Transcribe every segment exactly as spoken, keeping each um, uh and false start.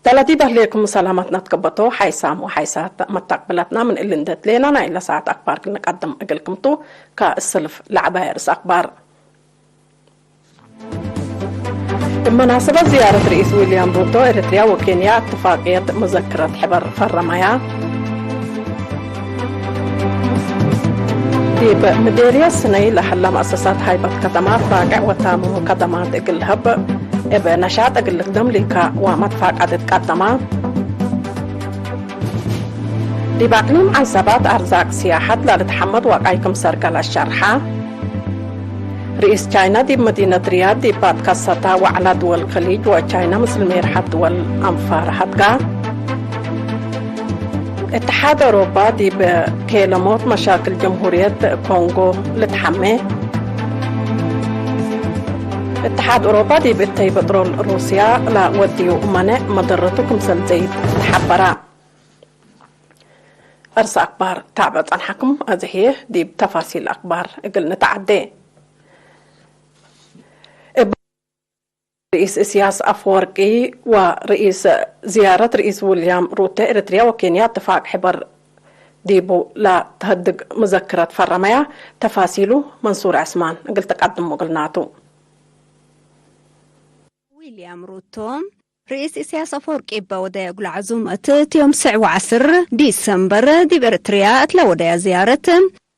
ሰላም ዲብ ህሌኩም ሰላማትና ትከበቶ ሓይሳም ወሓይሳት መታቅብላትና ምን እሊ እንዴ ትሌና ናይ ለሰዓት አክባር ክል ንቀድም እግልክምቱ። ከእስልፍ ለዐባይ ርእስ አክባር። እብ መናሰበት ዝያረት ርኢስ ዊልያም ሩቶ፣ ኤረትርያ ወኬንያ እትፋቅየት ሙዘክረት ሕበር ፈረመያ። ዲብ ምዴርየት ስነይ ለሀላ መአሰሳት ሃይበት ከደማት ባቅዕ ወታምም ከደማት እግል ለህብ፣ እብ ነሻጥ እግል ልክደም ሊካ ወመትፋቀድት ቀደማ። ዲብ አቅሊም ዐንሰባት አርዛቅ ስያሐት ለልትሐመድ ዋቃይ ክምሰል ገለ ሸርሐ። ርኢስ ቻይና ዲብ መዲነት ሪያድ ዲብ አትከሰታ ወዐላ ድወል ከሊጅ ወቻይና ምስል ሜርሐት ድወል አንፋር ሀድጋ። እትሓድ አውሮፓ ዲብ ኬለሞት መሻክል ጀምሁርየት ኮንጎ ልትሐሜ። እትሓድ አውሮፓ ዲብ እተይ በጥሮል ሩስያ ለወድዩ መኔዕ መደረቱ ክምሰል ዘይድ ተሐበራ። እርስ አክባር ታብዕ ጸንሐኩም። አዜ ህዬ ዲብ ተፋሲል አክባር እግል ንትዓዴ። እብ ርኢስ እስያስ አፈወርቂ ወርኢስ ዝያረት ርኢስ ዊልያም ሩተ ኤረትርያ ወኬንያ እትፋቅ ሕበር ዲቡ ለተሀድግ ሙዘክረት ፈረመያ። ተፋሲሉ መንሱር ዐስማን እግል ትቀድሙ እግልናቱ። ዊልያም ሩቶ፣ ርኢስ ኢሳያስ አፈወርቂ እበ ወደየ እግሉ ዐዙመት፣ እት ዮም ስዕ ወዐስር ዲሰምበር ዲብ ኤረትርያ እት ለወደያ ዝያረት፣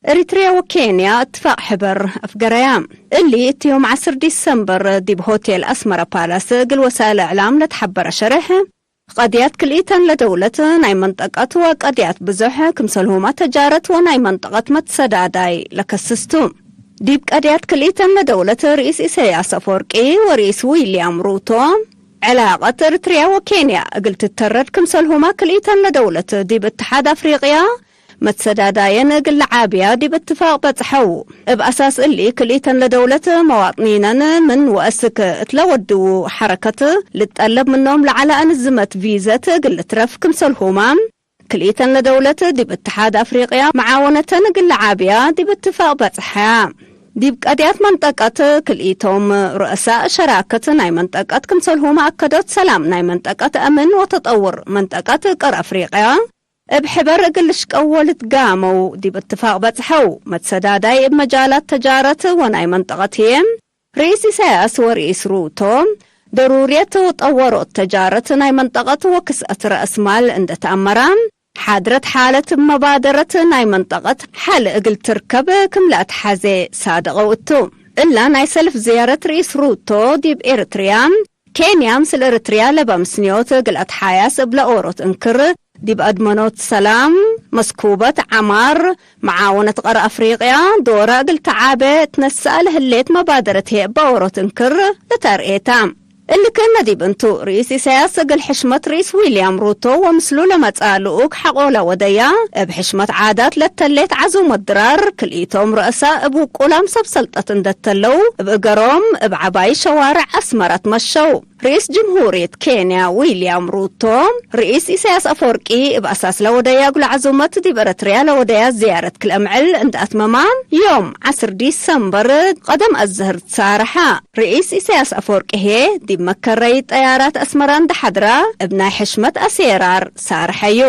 ኤረትርያ ወኬንያ እትፋቅ ሕበር አፍገረያ። እሊ እት ዮም ዐስር ዲሰምበር ዲብ ሆቴል አስመረ ፓላስ እግል ወሳእል እዕላም ለትሐበረ ሸሬሕ፣ ቀድያት ክልኢተን ለደውለት ናይ መንጠቀት ወቀድያት ብዞሕ፣ ክምሰልሁመ ተጃረት ወናይ መንጠቀት መትሰዳዳይ ለከስስ ቱ። ዲብ ቀድያት ክልኢተን ለደውለት ርኢስ ኢሳያስ አፈወርቂ ወርኢስ ዊልያም ሩቶ፣ ዕላቀት ኤረትርያ ወኬንያ እግል ትተረድ፣ ክምሰልሁመ ክልኢተን ለደውለት ዲብ እትሓድ አፍሪቅያ መትሰዳዳየን እግል ለዓብያ ዲብ እትፋቅ በጽሐው። እብ አሳስ እሊ፣ ክልኢተን ለደውለት መዋጥኒነን ምን ወአስክ እት ለወድዉ ሐረከት ልትጠለብ ምኖም ለዐለ አንዝመት ቪዘት እግል ልትረፍ፣ ክምሰልሁመ ክልኢተን ለደውለት ዲብ እትሓድ አፍሪቅያ መዓወነተን እግል ለዓብያ ዲብ እትፋቅ በጽሐ። ዲብ ቀድያት መንጠቀት፣ ክልኢቶም ሩአሳእ ሸራከት ናይ መንጠቀት ክምሰልሁመ አከዶት፣ ሰላም ናይ መንጠቀት አምን ወተጠውር መንጠቀት ቀር አፍሪቅያ እብ ሕበር እግል ልሽቀው ወልትጋመው ዲብ እትፋቅ በጽሐው። መትሰዳዳይ እብ መጃላት ተጃረት ወናይ መንጠቀት ህዬ፣ ርኢስ ኢሳያስ ወርኢስ ሩቶ፣ ደሩርየት ወጠወሮት ተጃረት ናይ መንጠቀት ወክስአት ረአስ ማል እንደ ተአመራ፣ ሓድረት ሓለት እብ መባደረት ናይ መንጠቀት ሐል እግል ትርከብ ክም ለአትሐዜ ሳድቀው እቱ። እላ ናይ ሰልፍ ዝያረት ርኢስ ሩቶ ዲብ ኤረትርያ፣ ኬንያ ምስል ኤረትርያ ለበ ምስንዮት እግል አትሓያስ እብ ለኦሮት እንክር፣ ዲብ አድመኖት ሰላም፣ መስኩበት ዐማር፣ መዓወነት ቀር አፍሪቅያ ዶራ እግል ተዓቤ እትነሰአ ለህሌት መባደረት ህዬ እበ ኦሮት እንክር ለተርኤ ተ። እሊ ክእነ ዲብ እንቱ፣ ርኢስ ኢሳያስ እግል ሕሽመት ርኢስ ዊልያም ሩቶ ወምስሉ ለመጽአ ልኡክ ሐቆ ለወደያ፣ እብ ሕሽመት ዓዳት ለተሌት ዐዙመት ድራር፣ ክልኢቶም ረአሳ እብ ውቁላም ሰብ ሰልጠት እንደ ተለው፣ እብ እገሮም እብ ዐባይ ሸዋርዕ አስመረ ትመሸው። ርኢስ ጅምሁርየት ኬንያ ዊልያም ሩቶ፣ ርኢስ ኢሳያስ አፈወርቂ እብ አሳስ ለወደያ እግሉ ዐዙመት ዲብ ኤረትርያ ለወደያ ዝያረት ክልኤ ምዕል እንደ አትመማ፣ ዮም ዐስር ዲሰምበር ቀደም አዝህር ትሳረሐ። ርኢስ ኢሳያስ አፈወርቂ ህዬ ዲብ መከረይ ጠያራት አስመራ እንደ ሐድራ፣ እብ ናይ ሕሽመት አሴራር ሳርሐዩ።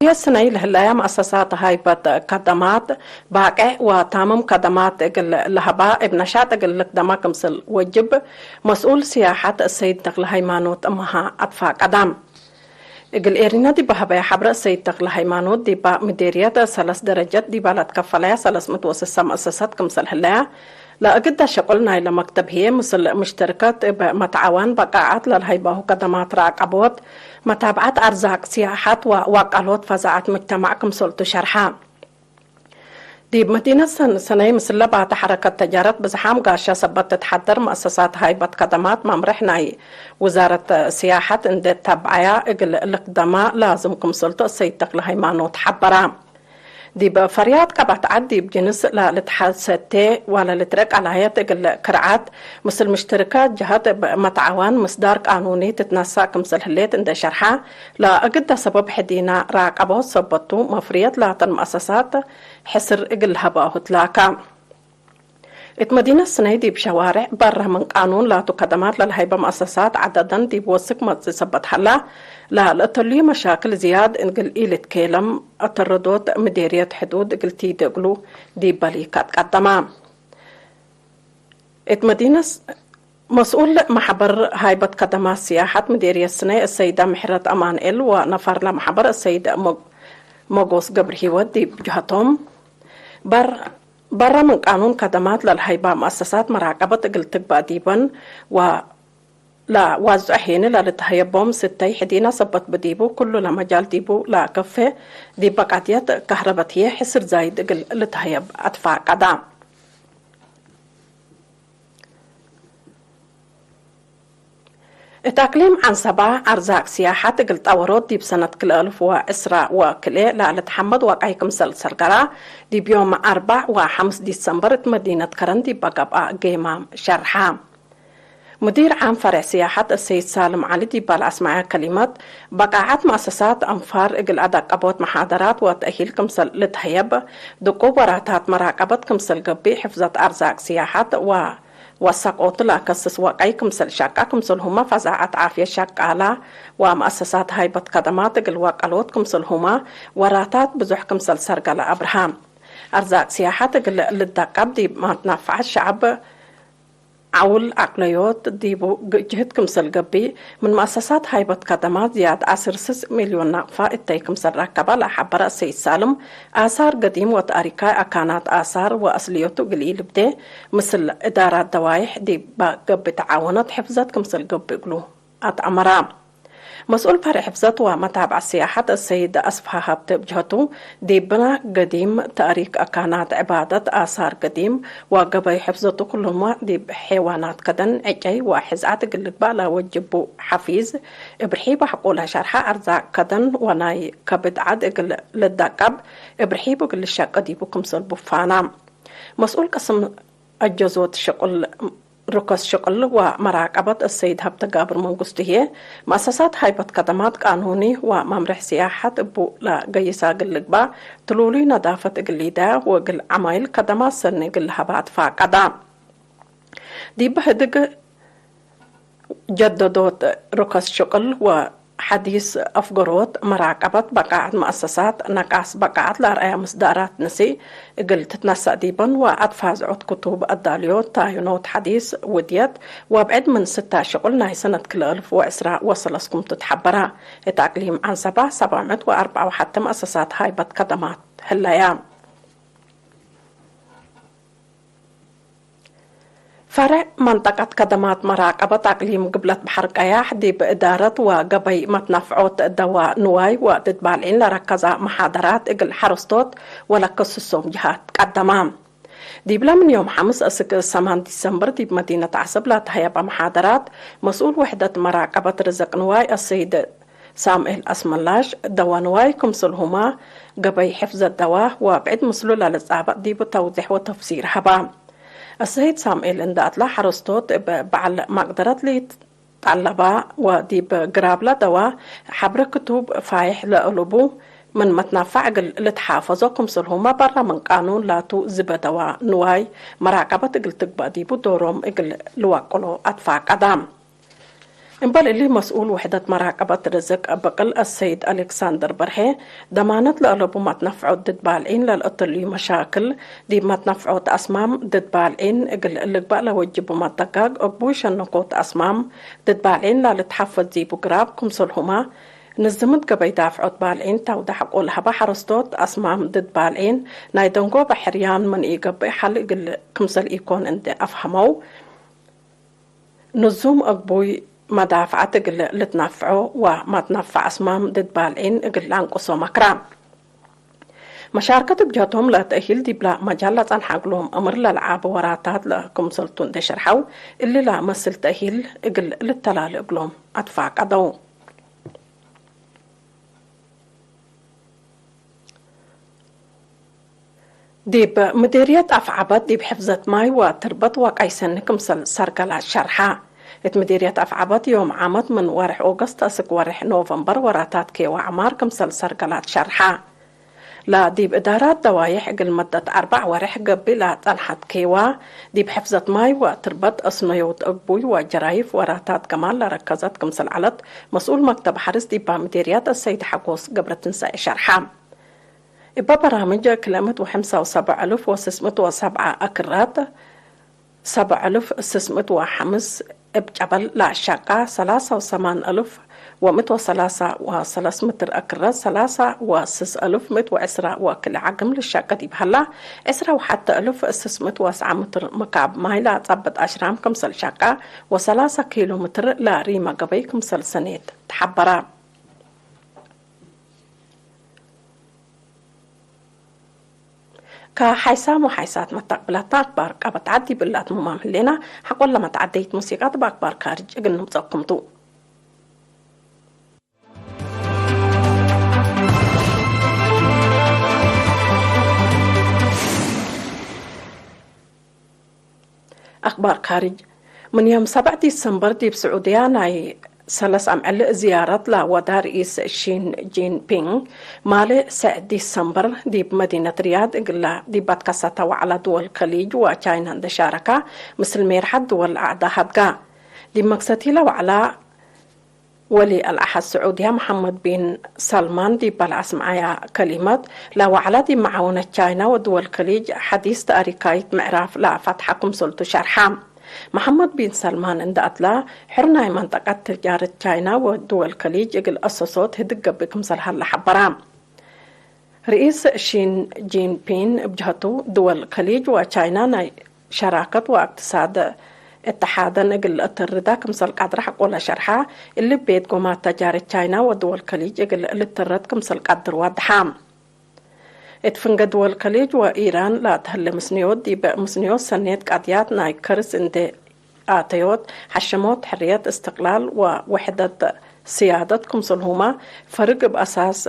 የስነይ ለህለያ መአሰሳት ሃይበት ከደማት፣ ባቄዕ ወታምም ከደማት እግል ለሀባ እብ ነሻጥ እግል ልክደማ ክምስል ወጅብ፣ መስኡል ስያሐት ሰይድ ተክለ ሃይማኖት እምሃ አትፋቀዳም። እግል ኤሪና ዲብ ሀበያ ሐብረ ሰይድ ተክለ ሃይማኖት፣ ዲባ ምዴርየት ሰለስ ደረጀት ዲባ ለትከፈለያ ሰለስ ምእት ወስሳ መአሰሳት ክምሰል ህለያ፣ ለእግደ ሸቁል ናይለ መክተብ ህዬ፣ ምስል ምሽተርከት እብ መትዓዋን በቃዓት ለልሀይባሁ ከደማት ራቀቦት፣ መታብዐት አርዛቅ፣ ሲያሐት ወዋቃሎት ፈዛዐት ምጅተማዕ ክምሰልቱ ሸርሐ። ዲብ መዲነት ሰን-፣ ሰነይ ምስለ ባተ ሐረከት ተጃረት ብዝሓም ጋሻ ሰበት ትትሐደር መአሰሳት ሃይበት ከደማት መምርሕ ናይ ውዛረት ሲያሐት እንዴ ተብዐያ እግል ልክደማ ላዝም ክምሰልቱ እሰይድ ተክለ ሃይማኖት ሐበራ። ዲብ ፈርያት ቀባት ዐድ ዲብ ጅንስ ለልትሐሰቴ ወለልትረቅ አላየት እግል ክርዓት ምስል ምሽትርከ ጀሀት እብ መትዓዋን ምስዳር ቃኑኒ ትትነሳእ ክምሰል ህሌት እንዴ ሸርሐ፣ ለእግደ ሰበብ ሕዲና ራቀቦት ሰበቱ መፍርየት ላተን መአሰሳት ሕስር እግል ለሀባሁ ትላካ። እት መዲነት ስነይ ዲብ ሸዋሬዕ በረ ምን ቃኑን ላቱ ከደማት ለለሀይበ መአሰሳት ዐደደን ዲብ ወስክ መጽእ ሰበት ሀላ፣ ለልአተልዩ መሻክል ዝያድ እግል ኢልትኬለም አተረዶት ምዴርየት ሕዱድ እግል ቲዴ እግሉ ዲብ በሊካት ቀደማ። እት መዲነት መስኡል መሕበር ሃይበት ከደማት ስያሐት ምዴርየት ስነይ አሰይደ ምሕረት አማንኤል ወነፋርለ መሕበር አሰይደ ሞ-፣ ሞጎስ ገብረሂወት ዲብ ጀሀቶም፣ በር-፣ በረ ምን ቃኑን ከደማት ለልሀይባ መአሰሳት መራቀበት እግል ትግባእ ዲበን ወ-፣ ለዋዝዕ ሄኒ ለልትሀየቦም ስተይ ሕዲነ ሰበት ብዲቡ፣ ኩሉ ለመጃል ዲቡ ለከፌ ዲበ ቃድየት ከህረበት ህዬ ሕስር ዛይድ እግል ልትሀየብ አትፋቀዳ። እት አቅሊም ዐንሰባ፣ አርዛቅ ስያሐት እግል ጠወሮት ዲብ ሰነት ክልኤ አልፍ ወዕስራ ወክልኤ ለልትሐመድ ወቃይ ክምሰል ሰርገላ፣ ዲብ ዮም አርበዕ ወሐምስ ዲሰምበር እት መዲነት ከረን ዲበ ገብአ ጌማም ሸርሐ። ሙዲር ዓም ፈሬዕ ስያሐት አሰይድ ሳልም ዐሊ ዲብ ለአስመዐ ከሊመት፣ በቃዐት መአሰሳት አንፋር እግል አደቀቦት መሓደራት ወተእሂል ክምሰል ልትሀየብ፣ ድቁብ ወራታት መራቀበት ክምሰል ገብእ፣ ሕፍዘት አርዛቅ ስያሐት ወ-፣ ወሰቆቱ ለአከስስ ወቀይ ክምሰል ሸቃ ክምሰልሁመ ፈዛዐት ዓፍየት ሸቃላ ወመአሰሳት ሃይበት ከደማት እግል ወቀሎት ክምሰልሁመ ወራታት ብዙሕ ክምሰል ሰርገለ አብርሃ። አርዛቅ ስያሐት እግል ልደቀብ ዲብ መትናፈዐት ሸዐብ ዐውል አቅለዮት ዲቡ ግ-፣ ጅህድ ክምሰል ገብእ፣ ምን መአሰሳት ሃይበት ከደማት ዝያድ ዐስር ስስ ሚልዮን ናቅፋ እተይ ክምሰል ረከበ ለሐበረ አሰይድ ሳልም፣ አሳር ገዲም ወተአሪካይ አካናት አሳር ወአስልዮቱ እግል ኢልብዴ፣ ምስል እዳራት ደዋይሕ ዲብ ገብእ ተዓወነት ሕፍዘት ክምሰል ገብእ እግሉ አትአመራ። መስኡል ፈሬዕ ሕፍዘት ወመታብዐት ስያሐት አሰይድ አስፍሃ ሀብቴ እብ ጀሀቱ፣ ዲብና ገዲም ተእሪክ አካናት ዕባደት፣ አሳር ገዲም ወገበይ ሕፍዘቱ ክሉመ ዲብ ሔዋናት ከደን ዕጨይ ወሕዝዐት እግል ልግባእ ለወጅቡ ሐፊዝ እብርሂ በሐቆለ ሸርሐ፣ አርዛቅ ከደን ወናይ ከብድ ዐድ እግል ልደቀብ እብርሂ እግል ልሸቄ ዲቡ ክምሰል ቡፋና። መስኡል ቅስም አጀዞት ሽቁል ርከስ ሽቅል ወመራቀበት አሰይድ ሀብተጋብር መንግስቱ ህዬ፣ መአሰሳት ሃይበት ከደማት ቃኑኒ ወመምሬሕ ስያሐት እቡ ለገይሳ እግል ልግባእ፣ ትሉሉይ ነዳፈት እግል ሊደያ ወእግል ዐማይል ከደማት ሰኒ እግል ለሀባ አትፋቀዳ። ዲበ ህድግ ጀደዶት ርከስ ሽቅል ወ ሐዲስ አፍገሮት፣ መራቀበት በቃዐት መአሰሳት፣ ነቃስ በቃዐት ለአርአያ ምስዳራት ንስእ እግል ትትነሰእ ዲበን ወአትፋዝዖት ክቱብ አዳልዮት፣ ታዩኖት ሐዲስ ውድየት ወብዕድ ምን ስታ ሽቁል ናይ ሰነት ክልኤ አልፍ ወዕስራ ወሰለስ ክም ትትሐበራ። እት አቅሊም ዐንሰባ ሰብዕ ምእት ወአርበዕ ወሐቴ መአሰሳት ሃይበት ከደማት ህለያ። ፈሬዕ መንጠቀት ከደማት መራቀበት አቅሊም ግብለት በሐር ቀያሕ፣ ዲብ እዳረት ወገበይ መትነፍዖት ደዋ ንዋይ ወድድ ባልዒን ለረከዛ መሓደራት እግል ሐረስቶት ወለከስሶም ጅሃት ቀደማ። ዲብለ ምን ዮም ሐምስ እስክ ሰማን ዲሰምበር ዲብ መዲነት ዐሰብ ለተሀየበ መሓደራት፣ መስኡል ውሕደት መራቀበት ርዝቅ ንዋይ አሰይድ ሳምኤል አስመላሽ፣ ደዋ ንዋይ ክምሰልሁመ ገበይ ሕፍዘት ደዋ ወብዕድ ምስሉ ለልጻበጥ ዲቡ ተውዜሕ ወተፍሲር ሀባ። አሰይድ ሳምኤል እንደ አትላ ሐረስቶት እብ በዐል መቅደረት ሊትጠለባ ወዲብ ግራብለ ደዋ ሐብረ ክቱብ ፋይሕ ለእሉቡ ምን መትናፋዕ እግል ልትሓፈዞ ክምሰልሁመ በረ ምን ቃኑን ላቱ ዝበ ደዋ ንዋይ መራቀበት እግል ትግበእ ዲቡ ዶሮም እግል ልወቅሎ አትፋቀዳ። እምበል እሊ መስኡል ውሕደት መራቀበት ርዝቅ ብቅል አሰይድ አሌክሳንደር በርሄ፣ ደማነት ለአለቡ መትነፍዖት ድድ ባልዒን ለልአተልዩ መሻክል፣ ዲብ መትነፍዖት አስማም ድድ ባልዒን እግል ልግባእ ለወጅቡ መጠጋግ፣ እግቡይ ሸነኮት አስማም ድድ ባልዒን ለልትሐፈዝ ዲቡ ግራብ ክምሰልሁመ፣ ንዝምት ገበይ ዳፍዖት ባልዒን ታውደ ሐቆ ለሀበ ሐረስቶት አስማም ድድ ባልዒን ናይ ደንጎበ ሕርያን ምን ኢገብእ ሐል እግል ክምሰል ኢኮን እንዴ አፍሀመው፣ ንዙም እግቡይ መዳፍዐት እግል ልትናፍዖ ወመትናፍዕ አስማም ድድ ባልዒን እግል ለአንቅሶ መክራ። መሻርከት እብ ጀቶም ለተእሂል ዲብለ መጃል ለጸንሐ እግሎም እምር ለለዓበ ወራታት ለክምሰልቱ እንዴ ሸርሐው፣ እሊ ለመስል ተእሂል እግል ልተላሊ እግሎም አትፋቀደው። ዲብ ምዴርየት አፍዐበት ዲብ ሕፍዘት ማይ ወትርበት ወቀይ ሰኒ ክምሰል ሰርገላት ሸርሐ። እት ምዴርየት አፍዐበት ዮም ዓመት ምን ወርሕ ኦገስት አስክ ወርሕ ኖቨምበር ወራታት ኬዋ ዐማር ክምሰል ሰርገላት ሸርሐ። ላዲብ እዳራት ደዋይሕ እግል መደት አርበዕ ወሬሕ ገብእ ለጸንሐት ኬዋ፣ ዲብ ሕፍዘት ማይ ወትርበት፣ አስነዮት እግቡይ ወጀራይፍ ወራታት ከማል ለረከዘት ክምሰል ዐለት፣ መስኡል መክተብ ሐርስ ዲባ ምዴርያት አሰይድ ሐጎስ ገብረትንሳኤ ሸርሐ። እበ በራምጅ ክልኤ ምእት ወሐምሳ ወሰብዕ እልፍ ወስስ ምእት ወሰብዓ አክራት፣ ሰብዕ እልፍ ስስ ምእት ወሐምስ እብ ጨበል ለአሻቃ፣ ሰላሳ ወሰማን እልፍ ወምእት ወሰላሳ ወሰለስ ምትር አክረት፣ ሰላሳ ወስስ እልፍ ምእት ወዕስራ ወክልኤ ዐግም ልሻቀ ዲብ ሀላ፣ ዕስራ ወሐተ እልፍ ስስ ምእት ወአስዓ ምትር ምካብ ማይ ለአጸብጥ አሽራም ክምሰል ሻቃ፣ ወሰላሳ ኪሎ ምትር ለሪመ ገበይ ክምሰል ሰኔት ተሐበረ። ከሓይሳም ወሓይሳት መተቅብላታ አክባር ቀበት ዐድ ዲብ እለ አትሙማም ህሌና፣ ሐቆለ መትዓደይት ሙሲቃት በአክባር ካርጅ እግል ንምጸኩም ቱ። አክባር ካርጅ። ምን ዮም ሰብዕ ዲሰምበር ዲብ ስዑድያ ናይ ሰለስ አምዕል ዝያረት ለወዳ ርኢስ ሺን ጂንፒንግ፣ ማሌ ሰዕ ዲሰምበር ዲብ መዲነት ሪያድ እግላ ዲብ አትከሰተ ወዕለ ድወል ከሊጅ ወቻይና እንዴ ሻረካ፣ ምስል ሜርሐት ድወል አዕዳ ሀድጋ። ዲብ መክሰቲ ለወዕላ ወሊ አልዐሀድ ስዑድያ መሐመድ ቢን ሰልማን ዲብ ለአስመዐያ ከሊመት፣ ለወዕለ ዲብ መዓውነት ቻይና ወድወል ከሊጅ ሐዲስ ተእሪካይት ምዕራፍ ለፈትሐ ክምሰልቱ ሸርሐ። መሐመድ ቢን ሰልማን እንደ አትላ፣ ሕር ናይ መንጠቀት ትጃረት ቻይና ወድወል ከሊጅ እግል አሰሶት ህድግ ገብእ ክምሰል ሀለ ሐበራ። ርኢስ ሺን ጂንፒን እብ ጀሀቱ፣ ድወል ከሊጅ ወቻይና ናይ ሸራከት ወእቅትሳድ እተሓደን እግል ልአተርዳ ክምሰል ቀድረ ሐቆለ ሸርሐ፣ እሊ ቤት ጎማት ተጃረት ቻይና ወድወል ከሊጅ እግል ልትረድ ክምሰል ቀድር ወድሐ። እት ፍንገ ድወል ከሊጅ ወኢራን ለአትሀሌ ምስንዮት፣ ዲብ ምስንዮት ሰኔት ቀድያት ናይ ከርስ እንዴ አተዮት፣ ሐሽሞት፣ ሕርየት፣ እስትቅላል ወውሕደት ስያደት ክምሰልሁመ፣ ፈርግ እብ አሳስ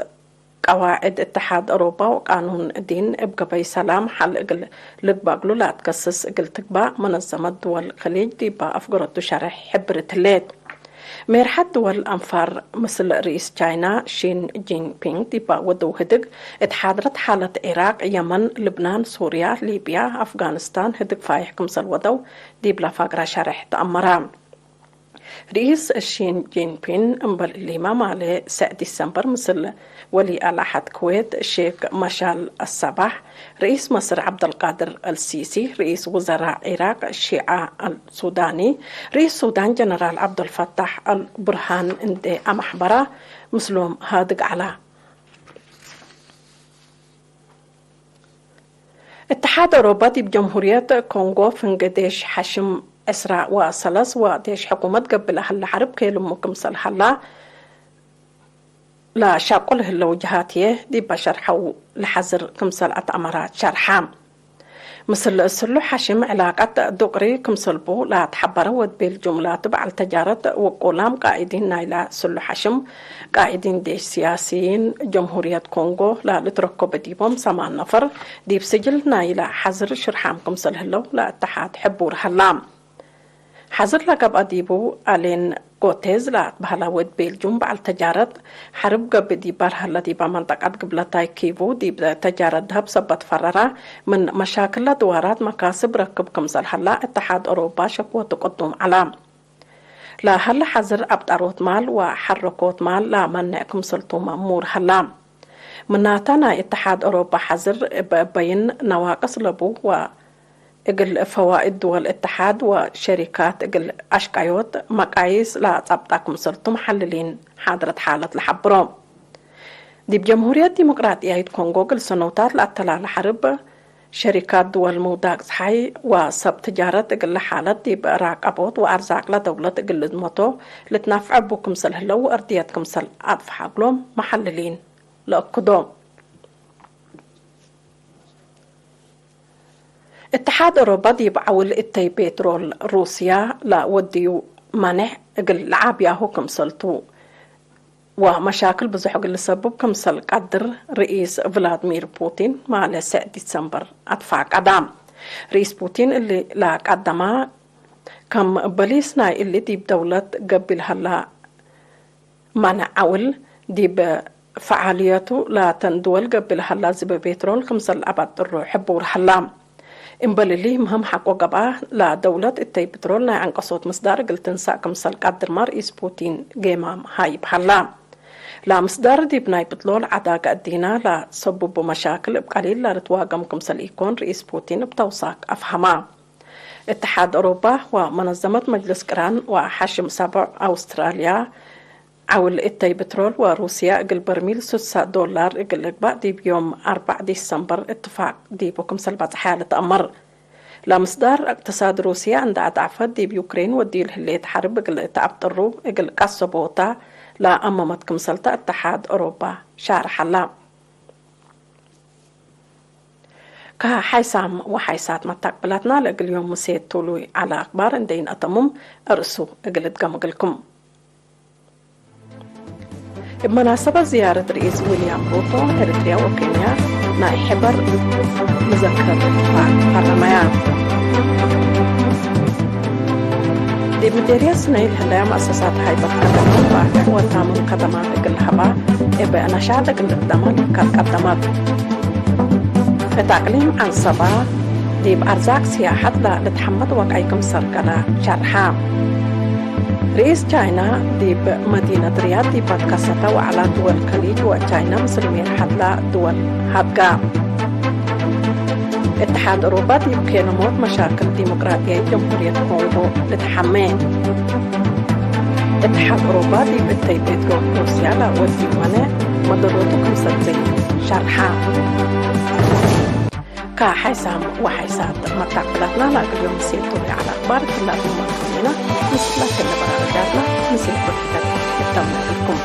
ቀዋዕድ እትሓድ አውሮፓ ወቃኑን ዲን እብ ገበይ ሰላም ሐል እግል ልግበእ እግሉ ለአትከስስ እግል ትግባእ መነዘመት ድወል ከሊጅ ዲባ አፍገረቱ ሸሬሕ ሕብርት ህሌት። ሜርሐት ድወል አንፋር ምስል ርኢስ ቻይና ሺን ጂንፒንግ ዲባ ወደው ህድግ፣ እት ሓድረት ሓለት ዒራቅ፣ የመን፣ ልብናን፣ ሱርያ፣ ሊብያ፣ አፍጋንስታን ህድግ ፋይሕ ክምሰል ወደው ዲብለ ፋግረ ሸሬሕ ተአመረ። ርኢስ ሺን ጂንፒን እምበል እሊመ ማሌ ሰዕ ዲሰምበር ምስል ወሊ አልዐሀድ ክዌት ሼክ መሻል አሰባሕ፣ ርኢስ መስር ዐብደልቃድር አልሲሲ፣ ርኢስ ውዘራእ ዒራቅ ሺዓ አልሱዳኒ፣ ርኢስ ሱዳን ጀነራል ዐብደልፈታሕ አልቡርሃን እንዴ አመሕበራ ምስሎም ሃድግ ዐላ። እትሓድ አውሮፓ ዲብ ጀምሁርየት ኮንጎ ፍንጌ ዴሽ ሐሽም ዕስራ ወሰለስ ወዴሽ ሕኩመት ገብእ ለሀለ ሐርብ ኬልሙ ክምሰል ሀላ ለሻቁ ለህለው ጀሃት ህዬ ዲበ ሸርሐው ለሐዝር ክምሰል አትአመረ ሸርሐ። ምስል ስሉሕ ሐሽም ዕላቀት ዱቅሪ ክምሰልቡ ለአትሐበረ ወድ ቤልጁም ላቱ በዐል ተጃረት ውቁላም ቃኢዲን ናይለ ስሉሕ ሐሽም ቃኢዲን ዴሽ ሲያሲይን ጀምሁርየት ኮንጎ ለልትረከቡ ዲቦም ሰማን ነፈር ዲብ ስጅል ናይለ ሐዝር ሽርሓም ክምሰል ህለው ለእተሓድ ሕቡር ሀላ። ሐዝር ለገብአ ዲቡ አሌን ጎቴዝ ለአትበህለ ወድ ቤልጁም በዐል ተጃረት ሐርብ ገብእ ዲብ በርሀለ ዲበ መንጠቀት ግብለታይ ኪቩ ዲብ ተጃረት ደሀብ ሰበት ፈረረ ምን መሻክል ለድዋራት መካስብ ረክብ ክምሰል ሀላ እተሓድ አውሮፓ ሸክወቱ ቅዱም ዐላ። ለሀለ ሐዝር አብጣሮት ማል ወሐረኮት ማል ለመንዕ ክምሰልቱ መእሙር ሀላ። ምናተ ናይ እትሓድ አውሮፓ ሐዝር እበ እበይን ነዋቅስ ለቡ ወእግል ፈዋኢድ ድወል እትሓድ ወሸሪካት እግል አሽቀዮት መቃይስ ለአጸብጣ ክምሰልቱ መሐልሊን ሓድረት ሓለት ለሐብሮ። ዲብ ጀምሁርየት ዲሞቅራጥያይት ኮንጎ እግል ሰኖታት ለአተላለ ሐርብ፣ ሸሪካት ድወል ምውዳቅ ጸሓይ ወሰብ ትጃረት እግል ለሓለት ዲብ ራቀቦት ወአርዛቅ ለደውለት እግል ልዝመቶ ልትናፍዐ እቡ ክምሰል ህለው ወእርድየት ክምሰል አጥፍሐ እግሎም መሐልሊን ለአክዶ። እትሓድ አውሮፓ ዲብ ዐውል እተይ ፔትሮል ሩስያ ለወድዩ ማኔሕ እግል ለዓብያሁ ክምሰልቱ ወመሻክል ብዙሕ እግል ልሰብብ ክምሰል ቀድር ርኢስ ቭላድሚር ፑቲን ማለ ሰዕ ዲሰምበር አትፋቀዳ። ርኢስ ፑቲን እሊ ለቀደማ ከም በሊስ ናይ እሊ ዲብ ደውለት ገቢል ሀላ ማነ ዐውል ዲብ ፈዓልየቱ ላተን ድወል ገብእ ለሀላ ዝበ ቤትሮል ክምሰል አባጥሩ ሕቡር ሀላ። እምበል እሊ ምህም ሐቆ ገብአ፣ ለደውለት እተይ ብትሮል ናይ ዐንቀሶት ምስዳር እግል ትንሳእ ክምሰል ቀድርመ ርኢስ ፑቲን ጌማም ሀይብ ሀላ። ለምስዳር ዲብ ናይ ብትሎል ዐዳገ እዲና ለሰቡቡ መሻክል እብ ቀሊል ለልትዋገም ክምሰል ኢኮን ርኢስ ፑቲን እብ ተውሳክ አፍሀማ። እትሓድ ኦሮባ ወመነዘመት መጅልስ ቅራን ወሐሽም ሰብዕ አውስትራልያ፣ ዐውል እተይ ብትሮል ወሩስያ እግል በርሚል ሱሳ ዶላር እግል ልግባእ ዲብ ዮም አርበዕ ዲሰምበር እትፋቅ ዲቡ ክምሰል በጽሐያ ልትአመር። ለምስዳር እቅትሳድ ሩስያ እንደ አድዐፈት ዲብ ዩክሬን ወዲል ህሌት ሐርብ እግል ተአብጥሩ እግል ቀሰቦታ ለአመመት ክምሰልተ እትሓድ ኦሮባ ሻርሐላ። ከሐይሳም ወሐይሳት መታቅብላትና ለእግል ዮም ምሴት ቱሉይ ዐለ አክባር እንዴ ኢነአተምም እርሱ እግል እድገም እግልኩም። እብ መናሰበት ዝያረት ርኢስ ዊልያም ሩቶ ኤረትርያ ወኬንያ ናይ ሕበር ምዘክረት እትፋቅ ፈረመያ። ዲብ ምዴርየት ስነይል ህለያ መአሰሳት ሃይበት ከደማት ባርዕ ወታምም ከደማት እግል ለሀባ እብ ነሻጥ እግል ልትደመር ልካት ቀደመት። እት አቅሊም ዐንሰባ ዲብ አርዛቅ ስያሐት ለልትሐመድ ወቀይ ክምሰል ገለ ሸርሐ። ርኢስ ቻይና ዲብ መዲነት ሪያድ ዲብ አትከሰተ ወዐላ ድወል ከሊጅ ወቻይና ምስል ሜርሐት ለድወል ሀድጋ። እትሓድ ኦሮባ ዲብ ኬነሞት መሻክል ዲሞቅራጥያይት ጀምሁርየት ኮንጎ ልትሐሜ። እትሓድ ኦሮባ ዲብ እተይ ፔትሮ ሩስያ ለወድዩ መነ መደዶቱ ክምሰል ሸርሐ። ከሐይሳም ወሐይሳት መታቅብላትና ለአግል ዮም ምሴት ቱሪ ዐለ አክባር ክላቱ መቅዲና ምስል ለከለ በራረጃትና ምስል ኩል ሕተት እተምነግልኩም።